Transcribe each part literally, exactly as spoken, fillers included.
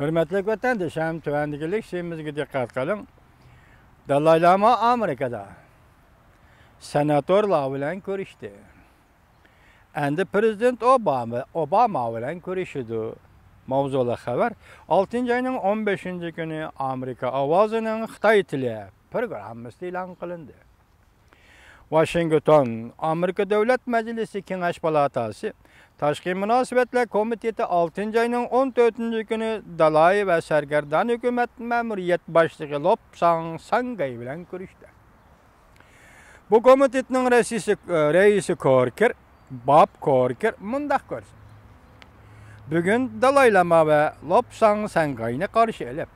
ھۆرمەتلىك ۋەتەندىشىم، تۆۋەندىكى لېكسىيەمىزگە دىققەت قىلىڭ. دالاي لاما ئامېرىكىدا سېناتورلار بىلەن كۆرۈشتى. ئەمدى پىرېزىدېنت ئوباما، ئوباما بىلەن كۆرۈشىدۇ. ماۋزۇلۇق خەۋەر. ئالتىنچى ئاينىڭ ئون بەشىنچى كۈنى ئامېرىكا ئاۋازىنىڭ خىتاي تىلى پروگراممىسى ئېلان قىلىندى. ۋاشىنگتون، ئامېرىكا دۆلەت مەجلىسى كېڭەش پالاتاسى تاشقى مۇناسىۋەتلەر كومىتېتى ئالتىنچى ئاينىڭ ئون تۆتىنچى كۈنى دالاي ۋە سەرگەردان ھۆكۈمەت مەمۇرىيەت باشلىقى لوپساڭ ساڭگەي بىلەن كۆرۈشتى. بۇ كومىتېتنىڭ رەئىسى، رەئىسى كوركېر، باب كوركېر مۇنداق كۆرسەتتى: بۈگۈن دالاي لاما ۋە لوپساڭ سەنگاينى قارشى ئېلىپ،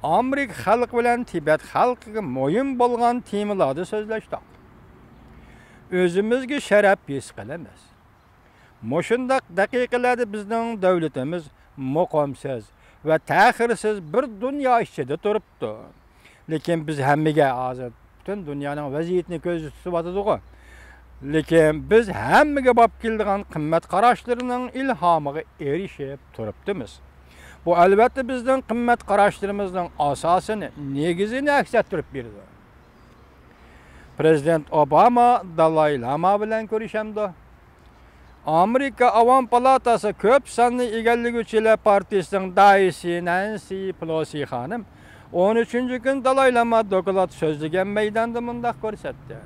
ئامېرىكا خەلقى بىلەن تىبەت خەلقىگە مۇھىم بولغان تېمىلاردا سۆزلەشتۇق. ئۆزىمىزگە شەرەپ ھېس قىلىمىز. مۇشۇنداق دەقىقىلەردە بىزنىڭ دۆلىتىمىز مۇقىمسىز ۋە تەخىرسىز بىر دۇنيا ئىچىدە تۇرۇپتۇ. لېكىن بىز ھەممىگە، ھازىر پۈتۈن دۇنيانىڭ ۋەزىيىتىنى كۆزدە تۇتۇۋاتىدىغۇ. لېكىن بىز ھەممىگە باب كېلىدىغان قىممەت قاراشلىرىنىڭ ئىلھامىغا ئېرىشىپ تۇرۇپتىمىز. بۇ، ئەلۋەتتە، بىزنىڭ قىممەت قاراشلىرىمىزنىڭ ئاساسىنى، نېگىزىنى ئەكس ئەتتۈرۈپ بېرىدۇ. پىرېزىدېنت ئوباما دالاي لاما بىلەن كۆرۈشەمدۇ؟ ئامېرىكا ئاۋام پالاتاسى كۆپ ساننى ئىگىلىگۈچىلەر پارتىيىسىنىڭ دائىسى نەنسى پېلوسى خانىم ئون ئۈچىنچى كۈنى دالاي لاما دوكلات سۆزلىگەن مەيداندا مۇنداق كۆرسەتتى: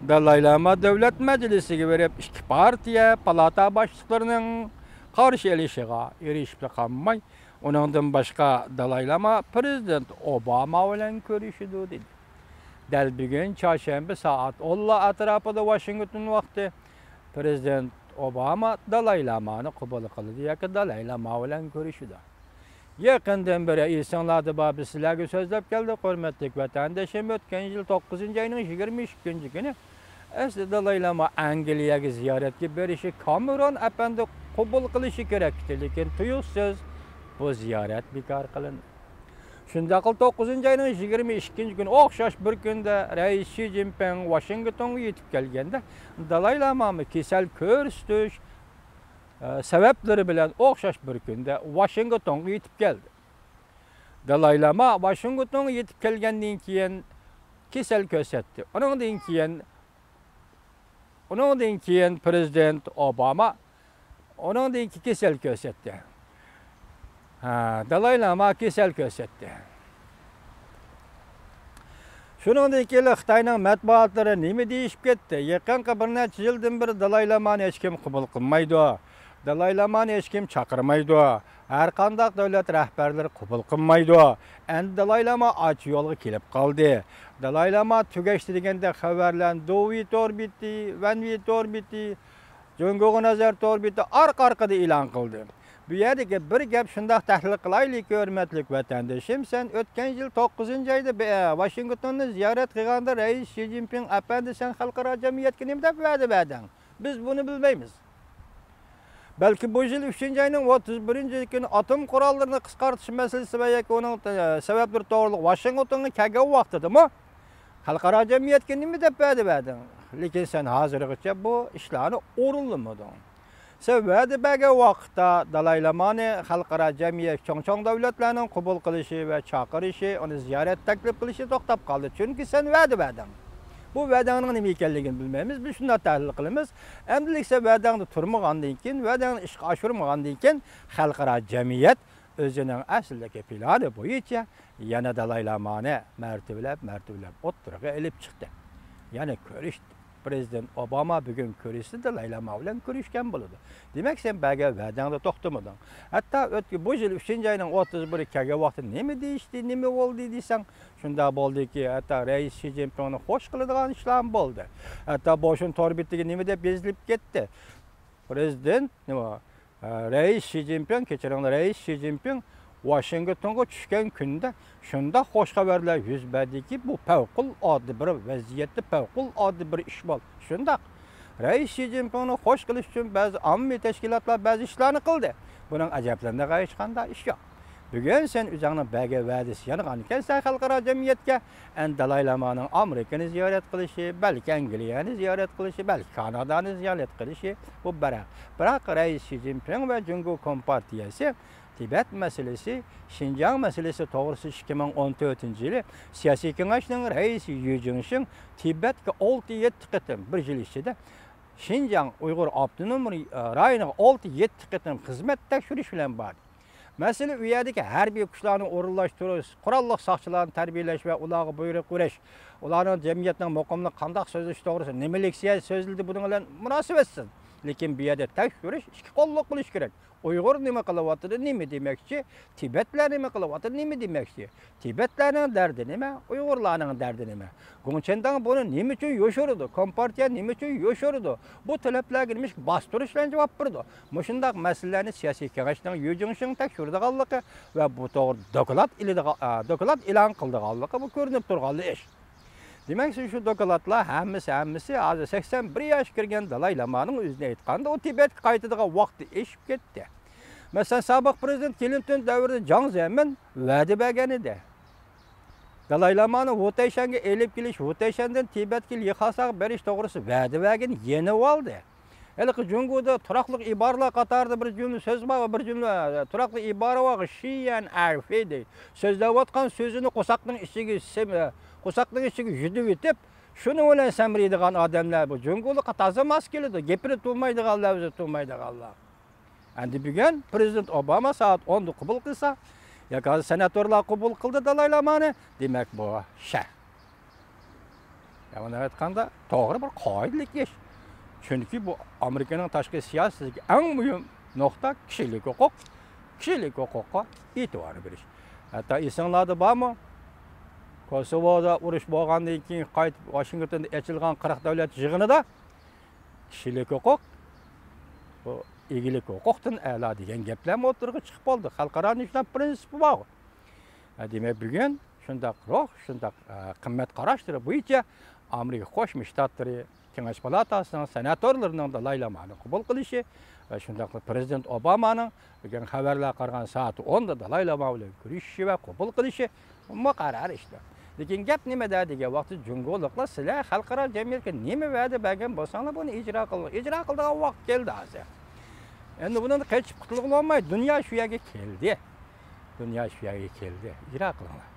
دالاي لاما دۆلەت مەجلىسىگە بېرىپ، ئىككى پارتىيە پالاتا باشلىقلىرىنىڭ قارشى ئېلىشىغا ئېرىشىپلا قالماي، ئۇنىڭدىن باشقا دالاي لاما پىرېزىدېنت ئوباما بىلەن كۆرۈشىدۇ، دېدى. دەل بۈگۈن چارشەنبە سائەت ئونلار ئەتراپىدا ۋاشىنگتون ۋاقتى پىرېزىدېنت ئوباما دالاي لامانى قوبۇل قىلىدۇ ياكى دالاي لاما بىلەن كۆرۈشىدۇ. يېقىندىن بېرى ئېسىڭلاردا بار، بىز سىلەرگە سۆزلەپ كەلدۇق، ھۆرمەتلىك ۋەتەندىشىم. ئۆتكەن يىل توققۇزىنچى ئاينىڭ يىگىرمە ئىككىنچى كۈنى ئەسلى دالاي لاما ئەنگلىيەگە زىيارەتكە بېرىشى كامېرون ئەپەندى قوبۇل قىلىشى كېرەك ئىدى، لېكىن تۇيۇقسىز بۇ زىيارەت بىكار قىلىندى. شۇنداقلا توققۇزىنچى ئاينىڭ يىگىرمە ئىككىنچى كۈنى ئوخشاش بىر كۈندە رەئىس شى جىنپىڭ ۋاشىنگتونغا يېتىپ كەلگەندە، دالاي لامامۇ كېسەل كۆرسىتىش، ئە، سەۋەبلىرى بىلەن ئوخشاش بىر كۈندە ۋاشىنگتونغا يېتىپ كەلدى. دالاي لاما ۋاشىنگتونغا يېتىپ كەلگەندىن كېيىن كېسەل كۆرسەتتى. ئۇنىڭدىن كېيىن، ئۇنىڭدىن كېيىن پىرېزىدېنت ئوباما ئۇنىڭدىن كېيىن كېسەل كۆرسەتتى. ھە، دالاي لاما كېسەل كۆرسەتتى. شۇنىڭدىن كېيىن خىتاينىڭ مەتبۇئاتلىرى نېمە دېيىشىپ كەتتى؟ يېقىنقى بىر نەچچە يىلدىن بېرى دالاي لامانى ھېچكىم قوبۇل قىلمايدۇ. دالاي لامانى ھېچكىم چاقىرمايدۇ. ھەر قانداق دۆلەت رەھبەرلىرى قوبۇل قىلمايدۇ. ئەمدى دالاي لاما ئاچ يولغا كېلىپ قالدى. دالاي لاما تۈگەشتى دېگەندەك خەۋەرلەرنى دوۋېي تور بېتى، ۋەنۋېي تور بېتى، جۇڭگوغا نەزەر تور بېتى ئارقا-ئارقىدىن ئېلان قىلدى. بۇ يەردىكى بىر گەپ شۇنداق تەھلىل قىلايلىكى، ھۆرمەتلىك ۋەتەندىشىم، سەن ئۆتكەن يىل توققۇزىنچى ئايدا بە-، ۋاشىنگتوننى زىيارەت قىلغاندا رەئىس شى جىنپىڭ ئەپەندى سەن خەلقئارا جەمئىيەتكە نېمە دەپ ۋەدە بەردىڭ؟ بىز بۇنى بىلمەيمىز. بەلكى بۇ يىل ئۈچىنچى ئاينىڭ ئوتتۇز بىرىنچى كۈنى ئاتوم قوراللىرىنى قىسقارتىش مەسىلىسى ۋە ياكى ئۇنىڭ، ئە، سەۋەبلىرى توغرىلىق ۋاشىنگتونغا كەلگەن ۋاقتىدىمۇ خەلقئارا جەمئىيەتكە نېمە دەپ ۋەدە بەردىڭ؟ لېكىن سەن ھازىرغىچە بۇ ئىشلارنى ئورۇنلىمىدىڭ. سەن ۋەدە بەرگەن ۋاقىتتا دالاي لامانى خەلقئارا جەمئىيەت، چوڭ-چوڭ دۆلەتلەرنىڭ قوبۇل قىلىشى ۋە چاقىرىشى، ئۇنى زىيارەت تەكلىپ قىلىشى توختاپ قالدى. چۈنكى سەن ۋەدە بەردىڭ. بۇ ۋەدەڭنىڭ نېمە ئىكەنلىكىنى بىلمەيمىز. بىز شۇنداق تەھلىل قىلىمىز. ئەمدىلىكسە ۋەدەڭدە تۇرمىغاندىن كېيىن، ۋەدەڭنى ئىشقا ئاشۇرمىغاندىن كېيىن، خەلقئارا جەمئىيەت ئۆزىنىڭ ئەسلىدىكى پىلانى بويىچە يەنە دالاي لامانى مەرتىۋىلەپ، مەرتىۋىلەپ ئوتتۇرىغا ئېلىپ چىقتى. يەنە كۆرۈشتى. پىرېزىدېنت ئوباما بۈگۈن كۆرۈشتى، دالاي لاما بىلەن كۆرۈشكەن بولىدۇ. دېمەك، سەن بەرگەن ۋەدەڭدە توختىمىدىڭ. ھەتتا ئۆتكە-، بۇ يىل ئۈچىنچى ئاينىڭ ئوتتۇز بىرى كەلگەن ۋاقتى نېمە دېيىشتى، نېمە بولدى دېسەڭ، شۇنداق بولدىكى، ھەتتا رەئىس شى جىنپىڭنى خوش قىلىدىغان ئىشلارمۇ بولدى. ھەتتا بوشۇن تور بېتىگە نېمە دەپ يېزىلىپ كەتتى؟ پىرېزىدېنت، نېمە، ئە، رەئىس شى جىنپىڭ، كەچۈرۈڭلار، رەئىس شى جىنپىڭ ۋاشىنگتونغا چۈشكەن كۈندە شۇنداق خوش خەۋەرلەر يۈز بەردىكى، بۇ پەۋقۇلئاددە بىر ۋەزىيەتتە پەۋقۇلئاددە بىر ئىش بولدى. شۇنداق. رەئىس شى جىنپىڭنى خوش قىلىش ئۈچۈن بەزى ئاممىۋى تەشكىلاتلار بەزى ئىشلارنى قىلدى. بۇنىڭ ئەجەبلىنىدىغان ھېچقانداق ئىش يوق. بۈگۈن سەن ئۆزۈڭنىڭ بەرگەن ۋەدىسى يانغانىكەنسەن خەلقئارا جەمئىيەتكە. ئەمدى دالاي لامانىڭ ئامېرىكىنى زىيارەت قىلىشى، بەلكى ئەنگلىيەنى زىيارەت قىلىشى، بەلكى كانادانى زىيارەت قىلىشى، بۇ بىراق. بىراق رەئىس شى جىنپىڭ ۋە جۇڭگو كومپارتىيەسى تىبەت مەسىلىسى، شىنجاڭ مەسىلىسى توغرىسىدا ئىككى مىڭ ئون تۆتىنچى يىلى سىياسىي كېڭەشنىڭ رەئىسى يۈ جىڭشىڭ تىبەتكە ئالتە يەتتە قېتىم، بىر يىل ئىچىدە شىنجاڭ ئۇيغۇر ئاپتونوم رايونىغا ئالتە يەتتە قېتىم خىزمەت تەكشۈرۈش بىلەن باردى. مەسىلە ئۇ يەردىكى ھەربىي كۈچلەرنى ئورۇنلاشتۇرۇش، قوراللىق ساقچىلارنى تەربىيەلەش ۋە ئۇلارغا بۇيرۇق بېرىش، ئۇلارنىڭ جەمئىيەتنىڭ مۇقىملىقى قانداق سۆزلىشى توغرىسىدا نېمە لېكسىيە سۆزلىدى، بۇنىڭ بىلەن مۇناسىۋەتسىز. لېكىن بۇ يەردە تەكشۈرۈش ئىككى قوللۇق بولۇشى كېرەك. ئۇيغۇر نېمە قىلىۋاتىدۇ، نېمە دېمەكچى؟ تىبەتلەر نېمە قىلىۋاتىدۇ، نېمە دېمەكچى؟ تىبەتلەرنىڭ دەردى نېمە؟ ئۇيغۇرلارنىڭ دەردى نېمە؟ گۇڭچېنداڭ بۇنى نېمە ئۈچۈن يوشۇرىدۇ؟ كومپارتىيە نېمە ئۈچۈن يوشۇرىدۇ؟ بۇ تەلەپلەرگە نېمىشقا باستۇرۇش بىلەن جاۋاب بېرىدۇ؟ مۇشۇنداق مەسىلىلەرنى سىياسىي كېڭەشنىڭ يۈ جىڭشىڭ تەكشۈرىدىغانلىقى ۋە بۇ توغرىدا دوكلات ئېلىدىغان، ئا، دوكلات ئېلان قىلىدىغانلىقى بۇ كۆرۈنۈپ تۇرغانلا ئىش. دېمەك، شۇ دوكلاتلار ھەممىسى، ھەممىسى ھازىر سەكسەن بىر ياشقا كىرگەن دالاي لامانىڭ ئۆزىنى ئېيتقاندا، ئۇ تىبەتكە قايتىدىغان ۋاقتى ئېشىپ كەتتى. مەسىلەن، سابىق پىرېزىدېنت كلىنتون دەۋرىدە جاڭ زېمىن ۋەدە بەرگەن ئىدى. دالاي لامانى ۋۇتەيشەنگە ئېلىپ كېلىش، ۋۇتەيشەندىن تىبەتكە لخاساغا بېرىش توغرىسىدا ۋەدە بەرگەن، يېنىۋالدى. ھېلىقى جۇڭگودا تۇراقلىق ئىبارىلەر قاتارىدا بىر جۈملە سۆز بار، بىر جۈملە، ئە، تۇراقلىق ئىبارە بار، شىيەن ئەرفى دەيدۇ. سۆزلەۋاتقان سۆزىنى قورساقنىڭ ئىچىگە سىم-، ئە، قورساقنىڭ ئىچىگە يۈدۈۋېتىپ، شۇنىڭ بىلەن سەمرىيدىغان ئادەملەر بۇ جۇڭگولۇققا تازا ماس كېلىدۇ، گېپىنى تۇمايدىغانلار، ئۆزى تۇمايدىغانلار. ئەمدى بۈگۈن پىرېزىدېنت ئوباما سائەت ئوندا قوبۇل قىلسا، ياكى ھازىر سېناتورلار قوبۇل قىلدى دالاي لامانى، دېمەك، بۇ شەر. يا، مۇنداق ئېيتقاندا، توغرا بىر قائىدىلىك ئىش. چۈنكى بۇ ئامېرىكىنىڭ تاشقى سىياسىتىدىكى ئەڭ مۇھىم نۇقتا كىشىلىك ھوقۇق، كىشىلىك ھوقۇققا ئېتىبار بېرىش. ھەتتا ئېسىڭلاردا بارمۇ؟ كوسوۋودا ئۇرۇش بولغاندىن كېيىن قايتىپ ۋاشىنگتوندا ئېچىلغان قىرىق دۆلەت يىغىنىدا كىشىلىك ھوقۇق، بۇ ئىگىلىك ھوقۇقتىن ئەلا دېگەن گەپلەرمۇ ئوتتۇرىغا چىقىپ قالدى. خەلقئارانىڭ شۇنداق پرىنسىپى بار. ھە، دېمەك، بۈگۈن شۇنداق روھ، شۇنداق، ئە، قىممەت قاراشلىرى بويىچە ئامېرىكا قوشما شتاتلىرى كېڭەش پالاتاسىنىڭ سېناتورلىرىنىڭ دالاي لامانى قوبۇل قىلىشى ۋە شۇنداقلا پىرېزىدېنت ئوبامانىڭ بۈگۈن خەۋەرلەر قارىغان سائەت ئوندا دالاي لاما بىلەن كۆرۈشۈشى ۋە قوبۇل قىلىشى مۇقەررەر ئىشتۇر. لېكىن گەپ نېمىدە دېگەن ۋاقىتتا، جۇڭگولۇقلار، سىلەر خەلقئارا جەمئىيەتكە نېمە ۋەدە بەرگەن بولساڭلار، بۇنى ئىجرا قىلىڭ. ئىجرا قىلىدىغان ۋاقىت كەلدى ھازىر. ئەمدى بۇنىڭدىن قېچىپ قۇتۇلغىلى بولمايدۇ. دۇنيا شۇ يەرگە كەلدى. دۇنيا شۇ يەرگە كەلدى. ئىجرا قىلىڭلار.